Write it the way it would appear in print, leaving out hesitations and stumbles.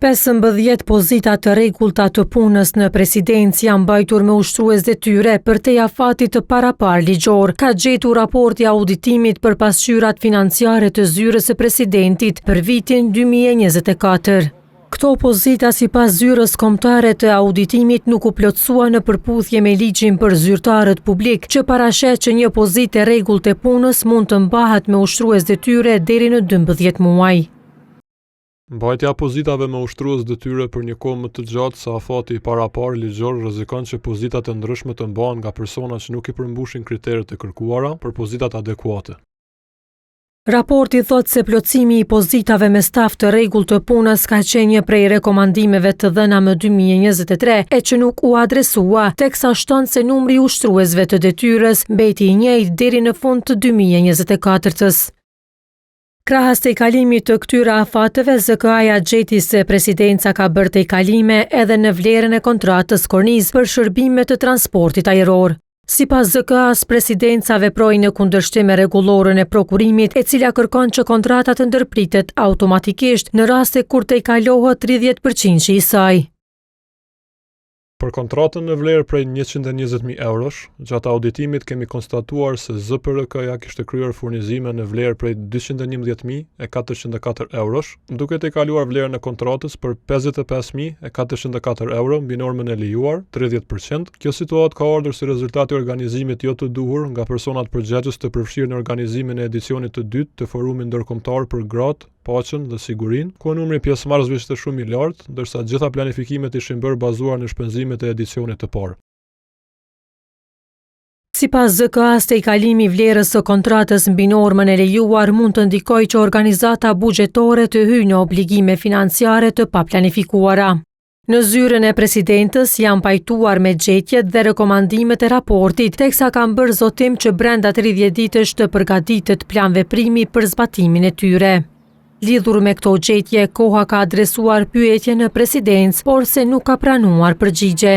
15 pozita të rregullta të punës në presidencë janë mbajtur me ushtrues detyre përtej afatit të paraparë ligjor, ka gjetur raporti i auditimit për pasqyrat financiare të zyrës së presidentit për vitin 2024. Këto pozita sipas Zyrës Kombëtare të Auditimit nuk u plotësuan në përputhje me ligjin për zyrtarët publikë, që parasheh që një pozitë e rregullt e punës mund të mbahet me ushtrues detyre deri në 12 muaj. Mbajtja e pozitave me ushtrues detyre për një kohë më të gjatë se afati i paraparë ligjor rrezikon që pozitat e ndryshme të mbahen nga persona që nuk i përmbushin kriteret e kërkuara për pozitat adekuate. Raporti thotë se plotësimi i pozitave me staf të rregullt të punës ka qenë një prej rekomandimeve të dhëna më 2023 e që nuk u adresua, teksa shton se numri i ushtruesve të detyrës mbeti i njëjtë deri në fund të 2024-ës. Krahas tejkalimit të këtyre afateve, ZKA-ja gjeti se presidenca ka bërë tejkalime edhe në vlerën e kontratës kornizë për shërbime të transportit ajror. Sipas ZKA-së, presidenca veproi në kundërshtim me rregulloren e prokurimit, e cila kërkon që kontrata të ndërpritet automatikisht në raste kur tejkalohet 30 përqindshi i saj. Për kontratën në vlerë prej 120.000 eurosh, gjatë auditimit kemi konstatuar se ZPRK-ja kishte kryer furnizime në vlerë prej 211.404 eurosh, duke tejkaluar vlerën e kontratës për 55.404 euro mbi normën e lejuar, 30%. Kjo situatë ka ardhur si rezultat i organizimit jo të duhur nga personat përgjegjës të përfshirë në organizimin e edicionit të dytë të Forumit Ndërkombëtar për Gratë, paqen dhe sigurinë, ku numri i pjesëmarrësve ishte shumë i lartë, ndërsa gjitha planifikimet ishin bërë bazuar në shpenzimet e edicionit të parë. Sipas ZKA-së, tejkalimi i vlerës së kontratës mbi normën e lejuar mund të ndikojë që organizata buxhetore të hyjë në obligime financiare të paplanifikuara. Në zyrën e presidentes janë pajtuar me gjetjet dhe rekomandimet e raportit, teksa kanë bërë zotim që brenda 30 ditësh të përgatitet plan veprimi për zbatimin e tyre. Lidhur me këto gjetje, Koha ka adresuar pyetje në presidencë, por se nuk ka pranuar përgjigje.